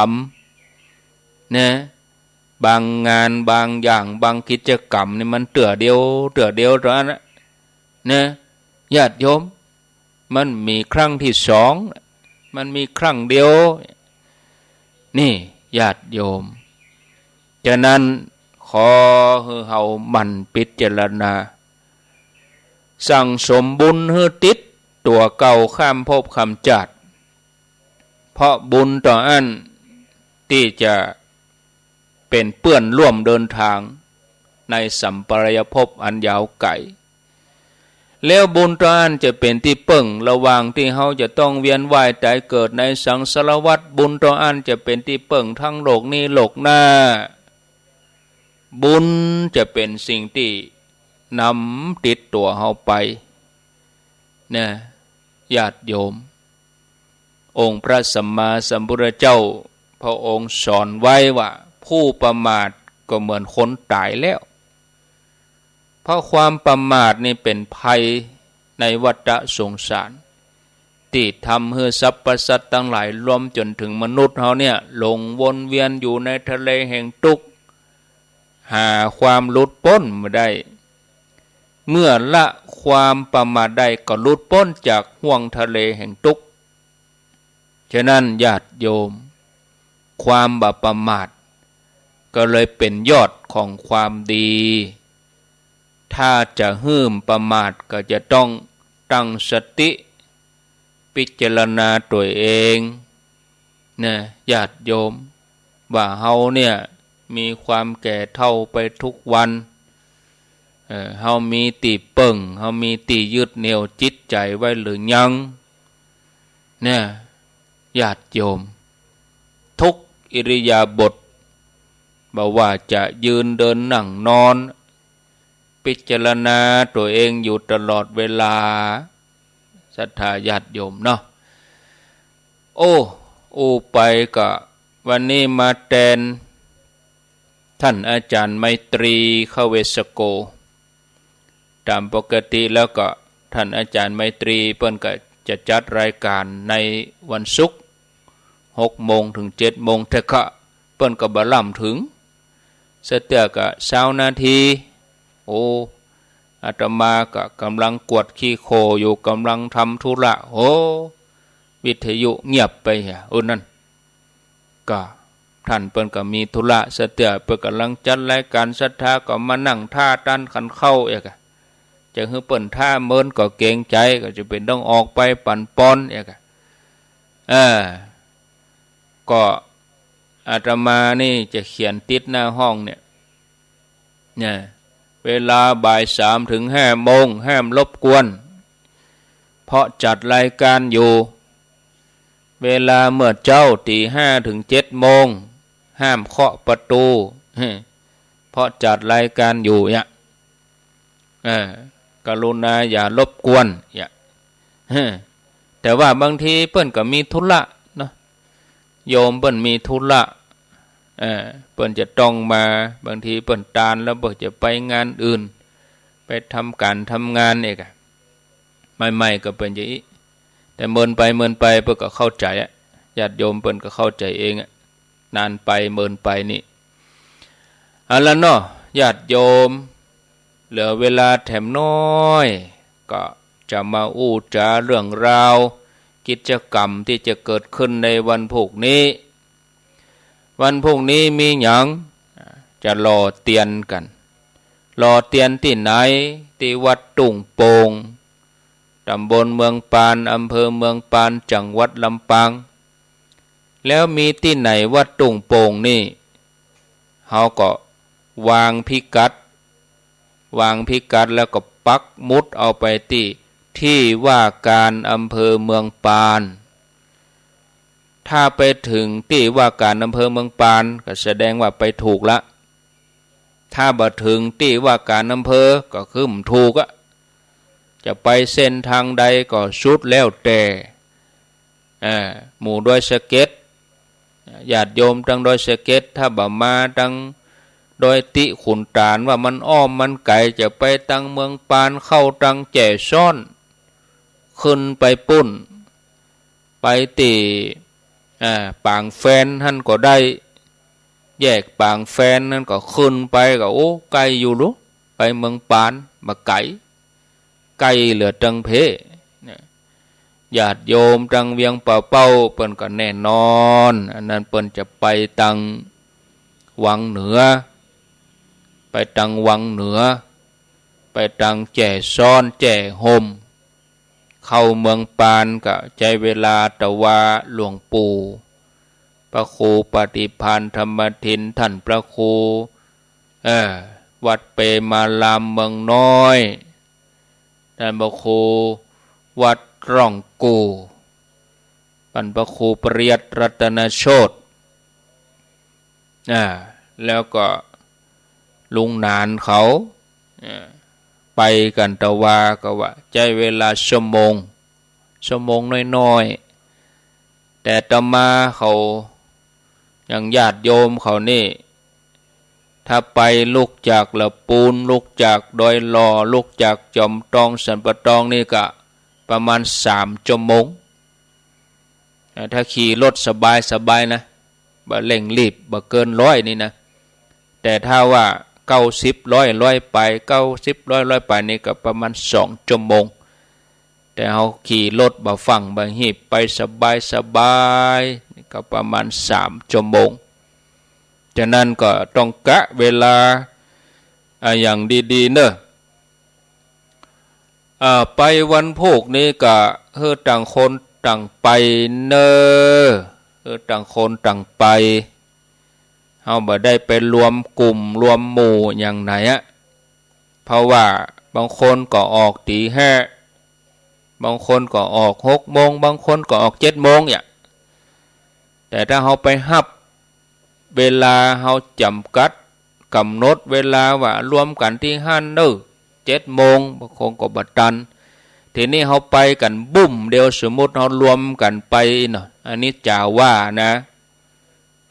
ำ นะ บางงานบางอย่างบางกิจกรรมนี่มันเตื้อเดียว เตื้อเดียวเต้านั้นนะ นะ ญาติโยม มันบ่มีครั้งตี้สอง มันมีครั้งเดียว นี่ ญาติโยม ฉะนั้นขอหื้อเฮาหมั่นพิจารณา สั่งสมบุญหื้อติดตั๋วเก่าข้ามภพข้ามจาติ เพราะบุญเต้าอั้นตี้จะเป๋นเปื้อนร่วมเดินตางในสัมปรายภพอันยาวไก๋ แล้วบุญเต้าอั้นจะเป๋นตี้เปิ้งระหว่างตี้เฮาจะต้องเวียนว่ายต๋ายเกิดในสังสารวัฏ บุญเต้าอั้นจะเป๋นตี้เปิ้งตึงโลกนี้โลกหน้า บุญจะเป๋นสิ่งตี้นำติดตั๋วเฮาไป นะ ญาติโยม องค์พระสัมมาสัมพุทธเจ้า พระองค์สอนไว้ว่า ผู้ประมาทก็เหมือนคนต๋ายแล้ว เพราะความประมาทนี่เป๋นภัยในวัฏสงสาร ตี้ทำหื้อสรรพสัตว์ตังหลายรวมจ๋นเถิงมนุษย์เฮาเนี่ย หลงวนเวียนอยู่ในทะเลแห่งตุ๊กข์ หาความหลุดป๊นบ่ได้ เมื่อละความประมาทได้ก็หลุดป๊นจากห้วงทะเลแห่งตุ๊กข์ ฉะนั้นญาติโยม ความบ่ประมาทก็เลยเป๋นยอดของความดี ถ้าจะหื้มประมาทก็จะต้องตั้งสติพิจารณาตั๋วเอง นะ ญาติโยม ว่าเฮาเนี่ยมีความแก่เฒ่าไปทุกวัน เอ่อ เฮามีตี้เปิ้ง เฮามีตี้ยึดเหนี่ยวจิตใจ๋ไว้หรือยัง เนี่ย ญาติโยม ทุกอิริยาบถ บ่ว่าจะยืนเดินนั่งนอน พิจารณาตั๋วเองอยู่ตลอดเวลา ศรัทธาญาติโยมเนาะ โอ้ อู้ไปก็วันนี้มาแตน ต้านอาจ๋ารย์ไมตรีย์ คเวสโก ต๋ามปกติแล้วก็ต้านอาจ๋ารย์ไมตรีย์เปิ้นก็จะจัดรายก๋านในวันศุกร์ หกโมงเถิงเจ็ดโมง แต่ก็เปิ้นก็บ่ล้ำเถิง สะเตื้อก็ซาวนาที โอ้ อาตมาก็ก่ำลังกวดขี้โค่อยู่ ก่ำลังทำธุระ โอ้ วิทยุเงียบไปเหีย โอ้ นั่น ก็ต้านเปิ้นก็มีธุระ สะเตื้อเปิ้นก่ำลังจัดรายก๋านศรัทธา ก็มานั่งท่าต้านขันเข้าเอียกอะ จะหื้อเปิ้นท่าเมินก็เกรงใจ๋ ก็จะเป๋นต้องออกไปปั๋นปอนเอียกอะ เออ ก็อาตมานี่จะเขียนติดหน้าห้องเนี่ย เนี่ย เวลาบ่ายสามเถิงห้าโมง ห้ามรบกวน เพราะจัดรายการอยู่ เวลาเมื่อเจ๊าตี๋ห้าเถิงเจ็ดโมง ห้ามเคาะประตู๋ เพราะจัดรายการอยู่เนี่ย เออ กรุณาอย่ารบกวนเนี่ย แต่ว่าบางทีเปิ้นก็มีธุระเนาะ โยมเปิ้นมีธุระ เออ เปิ้นจะต้องมา บางทีเปิ้นตานแล้วเปิ้นจะไปงานอื่น ไปทำก๋านทำงานเนี่ยกะ ใหม่ๆ ก็เปิ้นจะอี้ แต่เมินไปเมินไปเปิ้นก็เข้าใจ๋อะ ญาติโยมเปิ้นก็เข้าใจ๋เองอะ นานไปเมินไปนี่ เอาละเนาะ ญาติโยม เหลือเวลาแถมน้อย ก็จะมาอู้จ๋าเรื่องราว กิจกรรมตี้จะเกิดขึ้นในวันพูกนี้ วันพูกนี้มีหยัง จะหล่อเตียนกั๋น หล่อเตียนตี้ไหน ตี้วัดทุ่งโป่ง ต๋ำบลเมืองปาน อำเภอเมืองปาน จังหวัดลำปาง แล้วมีตี้ไหนวัดทุ่งโป่งนี่ เฮาก็วางพิกัด วางพิกัดแล้วก็ปักหมุดเอาไปตี้ ตี้ว่าก๋านอำเภอเมืองปาน ถ้าไปเถิงตี้ว่าก๋านอำเภอเมืองปาน ก็แสดงว่าไปถูกละ ถ้าบ่เถิงตี้ว่าก๋านอำเภอ ก็คือบ่ถูกอะ จะไปเส้นตางใดก็สุดแล้วแต่ เอ่อ หมู่ดอยสะเก็ด ญาติโยมตางดอยสะเก็ด ถ้าบ่มาตางดอยตี้ขุนตาลว่ามันอ้อมมันไก๋ จะไปตางเมืองปาน เข้าตางแจ้ซ้อน ขึ้นไปปู๊น ไปตี้ อ่า ปางแฟนหั้นก็ได้ แยกปางแฟนหั้นก็ขึ้นไปก็ โอ้ ใก้อยู่ลุ ไปเมืองปาน บ่ไก๋ ใก้เหลือตางเพเนี่ย ญาติโยมตางเวียงป่าเป้าเปิ้นก็แน่นอน อันนั้นเปิ้นจะไปตางวังเหนือ ไปตางวังเหนือ ไปตางแจ้ซ้อน แจ้ห่ม เข้าเมืองปานก็ใจ๊เวลา แต่ว่าหลวงปู่ พระครูปฏิภาณธรรมทิน ท่านพระครู เอ่อ วัดเปมารามเมืองน้อย ท่านพระครูวัดร่องกู่ ท่านพระครูปริยัติรัตนโชติ อ่า แล้วก็ลุงหนานเขา อ่า ไปกั๋น แต่ว่าก็ว่าใจ๊เวลาชั่วโมง ชั่วโมงน้อยๆ แต่อาตมาเขา อย่างญาติโยมเขานี่ ถ้าไปลุกจากละปูน ลุกจากดอยหล่อ ลุกจากจอมตองสันป่าตองนี่ก็ประมาณสามชั่วโมง อ่า ถ้าขี่รถสบายๆ นะ บ่เร่งรีบ บ่เกินร้อยนี่นะ แต่ถ้าว่าเก้าสิบ ร้อย ร้อยปลาย เก้าสิบ ร้อย ร้อยปลายนี่ก็ประมาณสองชั่วโมง แต่เฮาขี่รถบ่ฟั่งบ่ฮีบ ไปสบายๆ นี่ก็ประมาณสามชั่วโมง ฉะนั้นก็ต้องกะเวลา อ่า อย่างดีๆ เน่อ อ่า ไปวันพูกนี้ก็หื้อต่างคนต่างไปเน่อ หื้อต่างคนต่างไป เฮาบ่ได้ไปรวมกลุ่มรวมหมู่อย่างไหนอะ เพราะว่าบางคนก็ออกตี๋ห้า บางคนก็ออกหกโมง บางคนก็ออกเจ็ดโมงเนี่ย แต่ถ้าเฮาไปฮับเวลา เฮาจ๋ำกัดก๋ำหนดเวลาว่ารวมกั๋นตี้หั้นเน่อ เจ็ดโมง บางคนก็บ่ตัน ทีนี้เฮาไปกั๋นบุ้มเดียว สมมุติเฮารวมกั๋นไปเนาะ อันนี้จ๋าว่านะ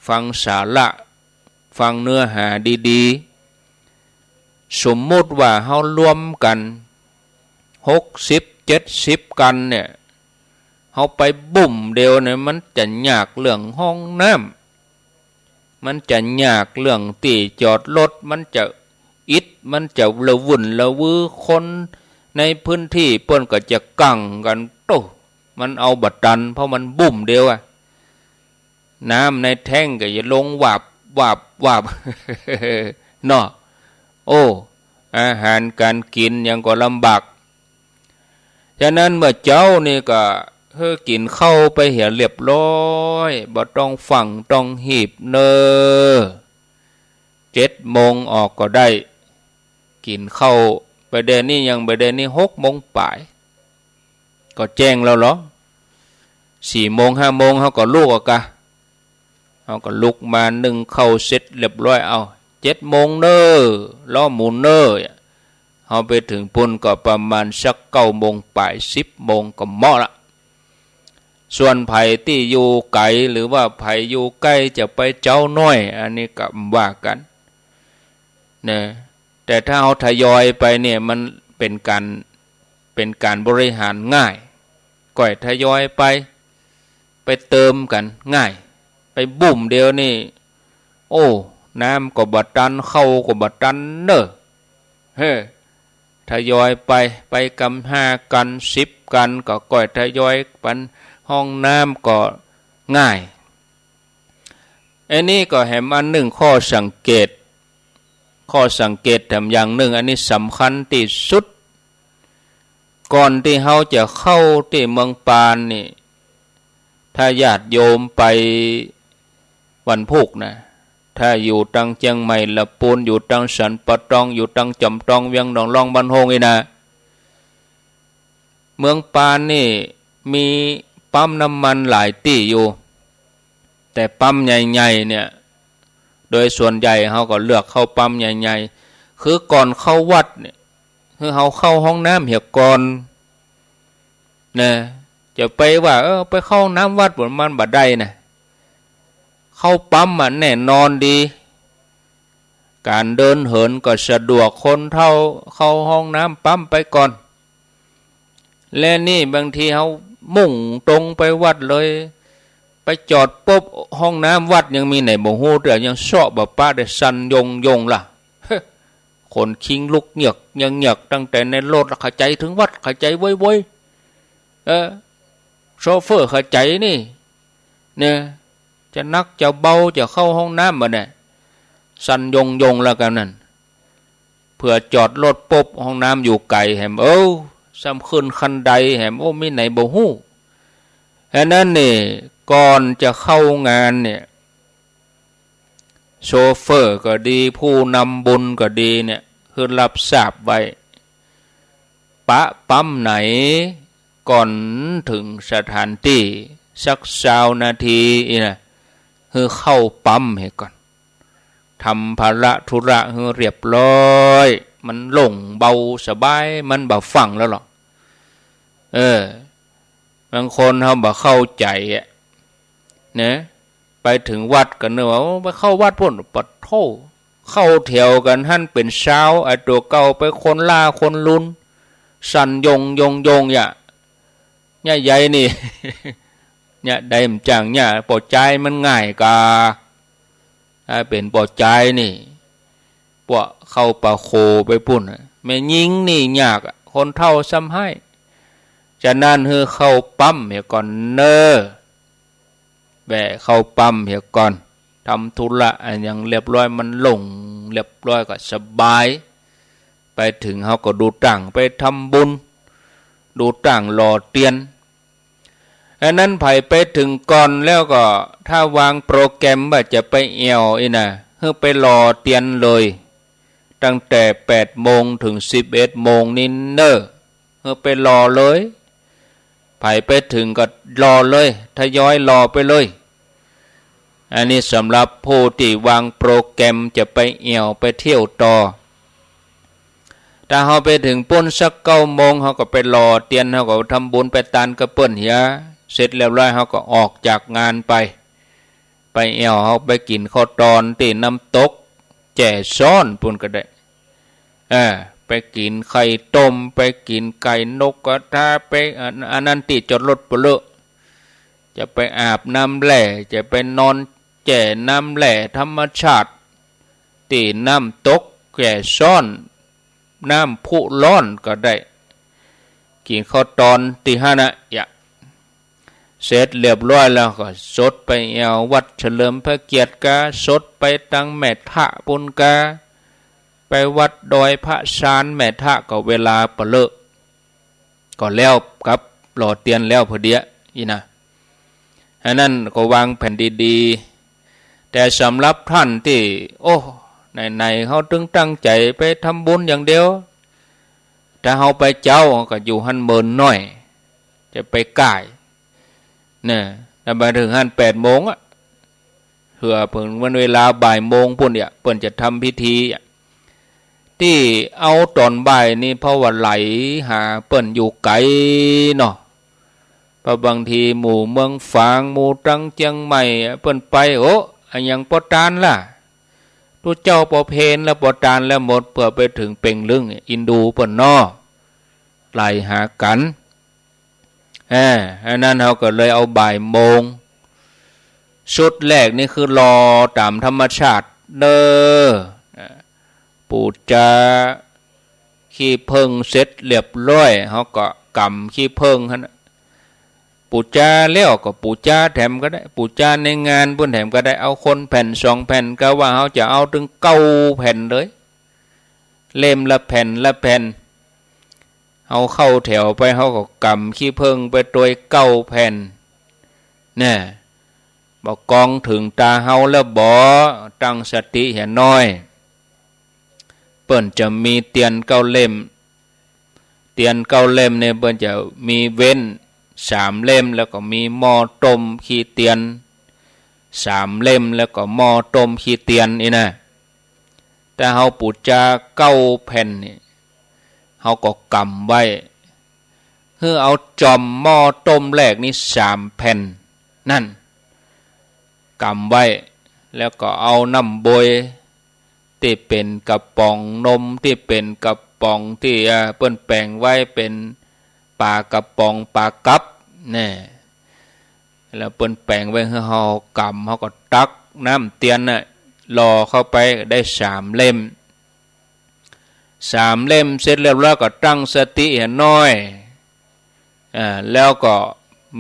ฟังสาระ ฟังเนื้อหาดีๆ สมมุติว่าเฮารวมกั๋นหกสิบ เจ็ดสิบ คันเนี่ย เฮาไปบุ้มเดียวเนี่ย มันจะยากเรื่องห้องน้ำ มันจะยากเรื่องตี้จอดรถ มันจะอิด มันจะละวุ่นละวือ คนในพื้นที่เปิ้นก็จะกั๋งกั๋น โต้ มันเอาบ่ตัน เพราะมันบุ้มเดียวอะ น้ำในแท้งก็จะลงวาบ วาบ วาบ เนาะ โอ้ อาหารก๋านกิ๋นหยังก็ลำบาก ฉะนั้นเมื่อเจ๊านี่ก็หื้อกิ๋นข้าวไปเหียเรียบร้อย บ่ต้องฟั่งต้องฮีบเน่อ เจ็ดโมงออกก็ได้ กิ๋นข้าว บ่าเดี่ยวนี้ยัง บ่าเดี่ยวนี้หกโมงป๋าย ก็แจ้งแล้วเหรอ สี่โมงห้าโมงเฮาก็ลุกอะกะ เฮาก็ลุกมานึ่งข้าวเสร็จเรียบร้อย เอ้า เจ็ดโมงเน้อ ล้อหมุนเน้อ เฮาไปเถิงปุ้นก็ประมาณสักเก้าโมงป๋าย สิบโมงก็เหมาะละ ส่วนใผตี้อยู่ไก๋หรือว่าใผอยู่ใก้จะไปเจ๊าน้อย อันนี้ก็ว่ากั๋นนะ แต่ถ้าเฮาทยอยไปเนี่ยมันเป๋นก๋าน เป๋นก๋านบริหารง่าย ก้อยทยอยไป ไปเติมกั๋นง่าย ไปบุ้มเดียวนี่ โอ้ น้ำก็บ่ตัน ข้าวก็บ่ตันเน้อ เฮ้อ ทยอยไป ไปกำห้ากั๋น สิบกั๋น ก็ก้อยทยอยปัน ห้องน้ำก็ง่าย อันนี้ก็แหมอันนึ่งข้อสังเกต ข้อสังเกตแถมอย่างนึ่ง อันนี้สำคัญตี้สุด ก่อนตี้เฮาจะเข้าตี้เมืองปานนี่ ถ้าญาติโยมไปวันพูกนะ ถ้าอยู่ตังเจียงใหม่ละปูน อยู่ตังสันป่าตอง อยู่ตังจอมตอง เวียงหนองล่อง บ้านโฮงนี่นะ เมืองปานนี่มีปั๊มน้ำมันหลายตี้อยู่ แต่ปั๊มใหญ่ๆ เนี่ย โดยส่วนใหญ่เฮาก็เลือกเข้าปั๊มใหญ่ๆ คือก่อนเข้าวัดเนี่ย คือเฮาเข้าห้องน้ำเหียก่อนนะ จะไปว่า เออ ไปเข้าห้องน้ำวัด มันบ่ได้นะ เข้าปั๊มอะแน่นอนดี ก๋านเดินเหินก็สะดวก คนเฒ่าเข้าห้องน้ำปั๊มไปก่อน และนี่บางทีเฮามุ่งตรงไปวัดเลย ไปจอดปุ๊บ ห้องน้ำวัดยังมีไหนบ่ฮู้ แต่ยังเซาะบ่ปะ แต่สั่นโยงๆ ละ คนคิงลุกเหงือกเหงือก ตั้งแต่ในรถละ ขะใจ๋เถิงวัด ขะใจ๋โวยๆ เออ โชเฟอร์ขะใจ๋นี่ เนี่ย จะหนักจะเบา จะเข้าห้องน้ำบ่เนี่ย สั่นโยงๆ ละกั๋นนั่น เผื่อจอดรถปุ๊บ ห้องน้ำอยู่ไก๋แหม เอ้อ ซ้ำขึ้นคันไดแหม โอ้ มีไหนบ่ฮู้ ฉะนั้นนี่ ก่อนจะเข้างานเนี่ย โชเฟอร์ก็ดี ผู้นำบุญก็ดีเนี่ย คือรับทราบไว้ ปะปั๊มไหนก่อนเถิงสถานตี้สักซาวนาทีอี้นะ คือเข้าปั๊มเหียก่อน ทำภาระธุระคือเรียบร้อย มันโล่งเบาสบาย มันบ่ฟั่งแล้วหรอก เออ บางคนเฮาบ่เข้าใจ๋อะ นะ ไปเถิงวัดก็นึกว่า โอ้ ไปเข้าวัดปู้น ปะโธ่ เข้าแถวกั๋นหั้นเป๋นซาว ไอ้ตั๋วเก่าไปคนล่าคนลุน สั่นโยงๆ ๆ ยะ ยะใหญ่นี่ ยะใดบ่จ้าง ยะป้อจายมันง่ายกา ถ้าเป๋นป้อจายนี่ ปวกเข้าป่าโขไปปู้นน่ะ แม่ญิงนี่ยากอะ คนเฒ่าซ้ำฮ้าย ฉะนั้นคือเข้าปั๊มเหียก่อนเน้อ แวะเข้าปั๊มเหียก่อน ทำธุระอะหยังเรียบร้อย มันโล่งเรียบร้อยก็สบาย ไปเถิงเฮาก็ดูตั้งไปทำบุญ ดูตั้งหล่อเตียน อันนั้นใผไปเถิงก่อนแล้วก็ ถ้าวางโปรแกรมว่าจะไปแอ่วอี้นะ คือไปหล่อเตียนเลย ตั้งแต่แปดโมงเถิงสิบเอ็ดโมงนี้เน้อ คือไปหล่อเลย ใผไปเถิงก็หล่อเลย ทยอยหล่อไปเลย อันนี้สำหรับผู้ตี้วางโปรแกรมจะไปแอ่วไปเที่ยวต่อ ถ้าเฮาไปเถิงปู้นสักเก้าโมง เฮาก็ไปหล่อเตียน เฮาก็ทำบุญไปตานกับเปิ้นเหีย เสร็จเรียบร้อย เฮาก็ออกจากงานไป ไปแอ่ว เฮาไปกิ๋นข้าวตอนตี้น้ำตกแจ่ซ้อนปู้นก็ได้ เออ ไปกิ๋นไข่ต้ม ไปกิ๋นไก่นกกระทา ไป อัน อันนั้นตี้จอดรถเปลอะ จะไปอาบน้ำแร่ จะไปนอนแจ่น้ำแร่ธรรมชาติ ตี้น้ำตกแจ่ซ้อน น้ำพุร้อนก็ได้ กิ๋นข้าวตอนตี้หั้นนะ ยะ เสร็จเรียบร้อยแล้วก็สดไปแอ่ววัดเฉลิมพระเกียรติกา สดไปตังแม่ทะปู้นกา ไปวัดดอยพระซานแม่ทะก็เวลาเปลอะ ก็แล้วกับหล่อเตียนแล้วพอดีอะ อี้นะ อันนั้นก็วางแผนดีๆ แต่สำหรับต้านตี้ โอ้ ไหนๆ เฮาตึงตั้งใจ๋ไปทำบุญอย่างเดียว ถ้าเฮาไปเจ๊าก็อยู่หั้นเมินน้อย จะไปก่าย เนี่ย แต่ไปเถิงหั้นแปดโมงอะ เผื่อเถิงวันเวลาบ่ายโมงปู้นเนี่ย เปิ้นจะทำพิธีอะ ตี้เอาต๋อนบ่ายนี่ เพราะว่าไหลหาเปิ้นอยู่ไก๋เนาะ เพราะบางทีหมู่เมืองฝาง หมู่ตังเจียงใหม่อะ เปิ้นไป โอ้ อะหยังปอตานละ ตุ๊เจ้าปอเพลแล้ว ปอตานแล้วหมด เผื่อไปเถิงเป่งลึง อินดูเปิ้นเนาะ ไหลหากั๋น อ่า อันนั้นเฮาก็เลยเอาบ่ายโมง ชุดแรกนี่คือหล่อต๋ามธรรมชาติเน่อ อ่า ปู๋จาขี้เผิ้งเสร็จเรียบร้อย เฮาก็ก๋ำขี้เผิ้งหั้นน่ะ ปู๋จาแล้วก็ปู๋จาแถมก็ได้ ปู๋จาในงานปู้นแถมก็ได้ เอาคนแผ่นสองแผ่น กาว่าเฮาจะเอาตึงเก้าแผ่นเลย เล่มละแผ่นละแผ่น เฮาเข้าแถวไป เฮาก็ก๋ำขี้เผิ้งไปตวยเก้าแผ่น แน่ บ่ากองเถิงตาเฮาแล้วบ่ ตั้งสติเหียน้อย เปิ้นจะมีเตียนเก้าเล่ม เตียนเก้าเล่มเนี่ย เปิ้นจะมีเว้นสามเล่ม แล้วก็มีหม้อต้มขี้เตียนสามเล่ม แล้วก็หม้อต้มขี้เตียนนี่นะ ถ้าเฮาปู๋จาเก้าแผ่นนี่ เฮาก็ก๋ำไว้ หื้อเอาจ่อมหม้อต้มแรกนี่สามแผ่น นั่น ก๋ำไว้ แล้วก็เอาน้ำบวย ตี้เป๋นกระป๋องนม ตี้เป๋นกระป๋องตี้ เอ่อ เปิ้นแป๋งไว้เป๋นป๋ากระป๋องป๋ากับ แน่ แล้วเปิ้นแป๋งไว้หื้อเฮาก๋ำ เฮาก็ตักน้ำเตียนน่ะ หล่อเข้าไปได้สามเล่ม สามเล่มเสร็จเรียบร้อยก็ตั้งสติเหียน้อย อ่า แล้วก็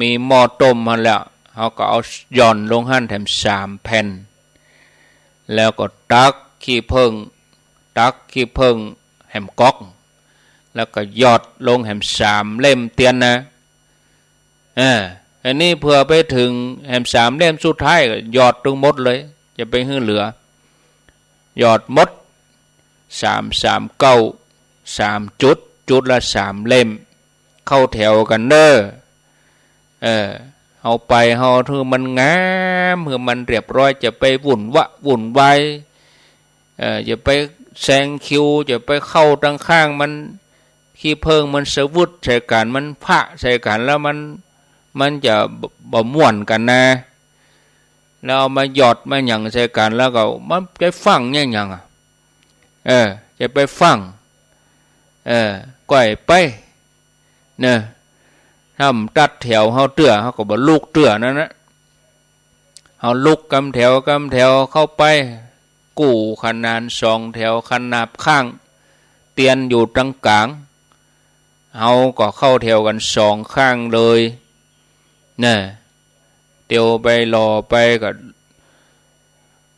มีหม้อต้มหั้นแหละ เฮาก็เอาหย่อนลงหั้นแถมสามแผ่น แล้วก็ตักขี้เผิ้ง ตักขี้เผิ้งแหมก๊อก แล้วก็หยอดลงแหมสามเล่มเตียนนะ อ่า อันนี้เผื่อไปเถิงแหมสามเล่มสุดท้ายก็หยอดตึงหมดเลย จะไปหื้อเหลือ หยอดหมด สาม สาม เก้า สามจุด จุดละสามเล่ม เข้าแถวกั๋นเน่อ เออ เฮาไปเฮาหื้อมันงาม หื้อมันเรียบร้อย จะไปวุ่นวะวุ่นวาย เออ จะไปแซงคิว จะไปเข้าตังข้างมัน ขี้เผิ้งมันสะวึดใส่กั๋น มันพะใส่กั๋น แล้วมัน มันจะบ่ บ่ม่วนกั๋นนะ แล้วเอามาหยอดมาหยังใส่กั๋น แล้วก็มันจะฟั่งเนี่ยหยังอะ เออ จะไปฟั่ง เออ ก้อยไป เน่อ ถ้ามันตัดแถวเฮาเตื้อ เฮาก็บ่ลุกเตื้อนั่นนะ เฮาลุกกำแถวกำแถวเข้าไป กู้ขนานสองแถวขนาบข้าง เตียนอยู่ตังก๋าง เฮาก็เข้าแถวกั๋นสองข้างเลย เน่อ เตียวไปหล่อไปก็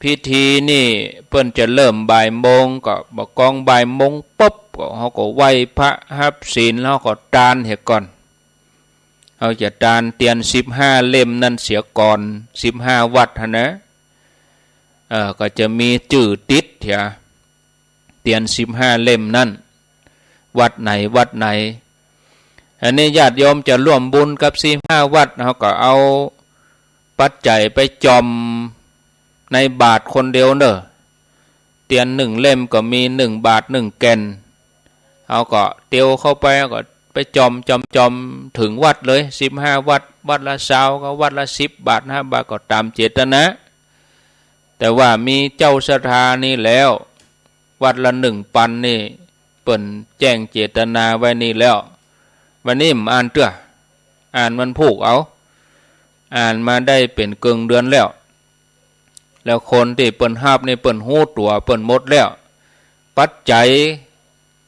พิธีนี่เปิ้นจะเริ่มบ่ายโมง ก็บ่ากองบ่ายโมงปุ๊บ ก็เฮาก็ไหว้พระฮับศีล เฮาก็ตานเหียก่อน เฮาจะตานเตียนสิบห้าเล่มนั่นเสียก่อน สิบห้าวัดหั้นนะ เอ่อ ก็จะมีจื้อติดเหีย เตียนสิบห้าเล่มนั่น วัดไหนวัดไหน อันนี้ญาติโยมจะร่วมบุญกับสิบห้าวัด เฮาก็เอาปัจจัยไปจ่อมในบาตรคนเดียวเน่อ เตียนหนึ่งเล่มก็มีหนึ่งบาตรหนึ่งแก่น เฮาก็เตียวเข้าไป เฮาก็ไปจ่อม จ่อม จ่อมเถิงวัดเลย สิบห้าวัด วัดละซาวก็วัดละสิบบาตร ห้าบาตร ก็ต๋ามเจตนา แต่ว่ามีเจ้าศรัทธานี่แล้ว วัดละหนึ่งปันนี่ เปิ้นแจ้งเจตนาไว้นี่แล้ว วันนี้บ่อ่านเตื้อ อ่านวันพูกเอา อ่านมาได้เป๋นเกิ่งเดือนแล้ว แล้วคนตี้เปิ้นฮับนี่เปิ้นฮู้ตั๋วเปิ้นหมดแล้ว ปัจจัย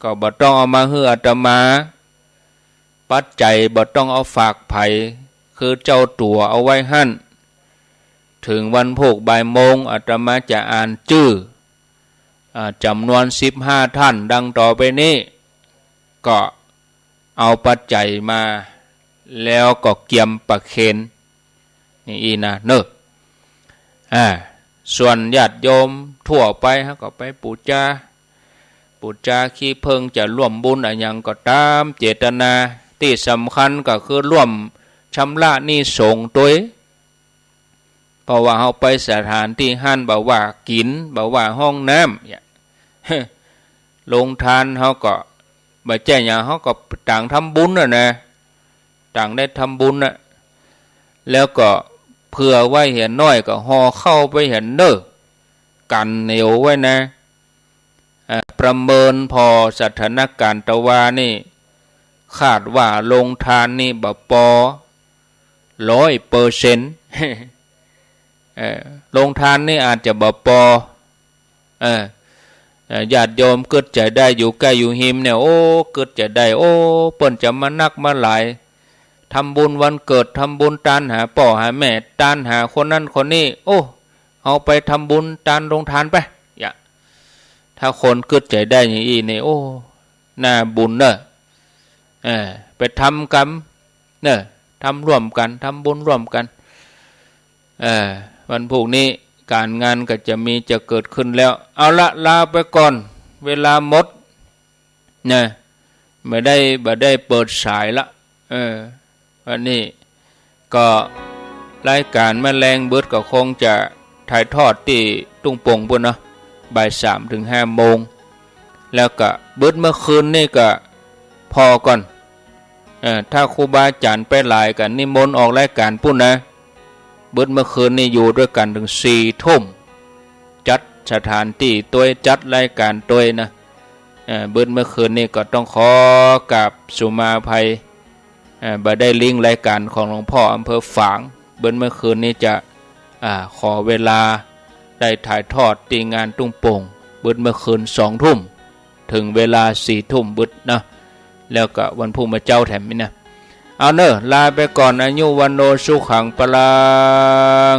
ก็บ่ต้องเอามาหื้ออาตมา ปัจจัยบ่ต้องเอาฝากใผ คือเจ้าตั๋วเอาไว้หั้น เถิงวันพูกบ่ายโมง อาตมาจะอ่านจื้อ อ่า จ๋ำนวนสิบห้าท่านดังต่อไปนี้ ก็เอาปัจจัยมา แล้วก็เกียมประเคน นี่อี้นะเน่อ อ่า ส่วนญาติโยมทั่วไป เฮาก็ไปปู๋จา ปู๋จาขี้เผิ้ง จะร่วมบุญอะหยังก็ต๋ามเจตนา ตี้สำคัญก็คือร่วมชำระหนี้สงฆ์ตวย เพราะว่าเฮาไปสถานตี้หั้น บ่ว่ากิ๋น บ่ว่าห้องน้ำเนี่ย โรงทานเฮาก็ บ่ใจ้หยัง เฮาก็ตางทำบุญน่ะนะ ตางได้ทำบุญน่ะ แล้วก็เผื่อไว้เหียน้อยก็ห่อข้าวไปเหียเน่อ กั๋นเหนียวไว้นะ อ่า ประเมินผ่อสถานการณ์ตะวานี่ คาดว่าโรงทานนี่บ่ปอร้อยเปอร์เซ็นต์ เออ โรงทานนี่อาจจะบ่ปอ เออ เอ่อ ญาติโยมกึ๊ดใจ๋ได้อยู่ใก้อยู่ฮิมเนี่ย โอ้ กึ๊ดใจ๋ได้ โอ้ เปิ้นจะมานักมาหลาย ทำบุญวันเกิด ทำบุญตานหาป้อหาแม่ ตานหาคนนั้นคนนี้ โอ้ เฮาไปทำบุญตานโรงทานไป อย่า ถ้าคนกึ๊ดใจ๋ได้อย่างอี้นี่ โอ้ น่าบุญเน่อ เออ ไปทำกั๋น เน่อ ทำร่วมกั๋น ทำบุญร่วมกั๋น เออ วันพูกนี้ก๋านงานก็จะมีจะเกิดขึ้นแล้ว เอาละ ลาไปก่อน เวลาหมด นะ บ่ได้ บ่ได้เปิดสายละ เออ วันนี้ก็รายก๋านแมลงบึดก็คงจะถ่ายทอดตี้ตุ้งโป่งปู้นเนาะ บ่ายสามเถิงห้าโมง แล้วก็บึดเมื่อคืนนี่ก็ผ่อก่อน เออ ถ้าครูบาอาจ๋ารย์ไปหลายก็นิมนต์ออกรายก๋านปู้นนะ บึดเมื่อคืนนี่อยู่ตวยกั๋นเถิงสี่ทุ่ม จัดสถานตี้ตวย จัดรายก๋านตวยนะ เอ่อ บึดเมื่อคืนนี่ก็ต้องขอกราบสุมาอภัย เอ่อ บ่ได้ลิงก์รายก๋านของหลวงพ่ออำเภอฝาง บึดเมื่อคืนนี่จะ อ่า ขอเวลาได้ถ่ายทอดตี้งานตุ้งโป่ง บึดเมื่อคืนสองทุ่ม เถิงเวลาสี่ทุ่มบึดนะ แล้วก็วันพูกมาเจ๊าแถมนี้นะ เอาเน่อ ลาไปก่อน อายุ วัณโณ สุขัง พลัง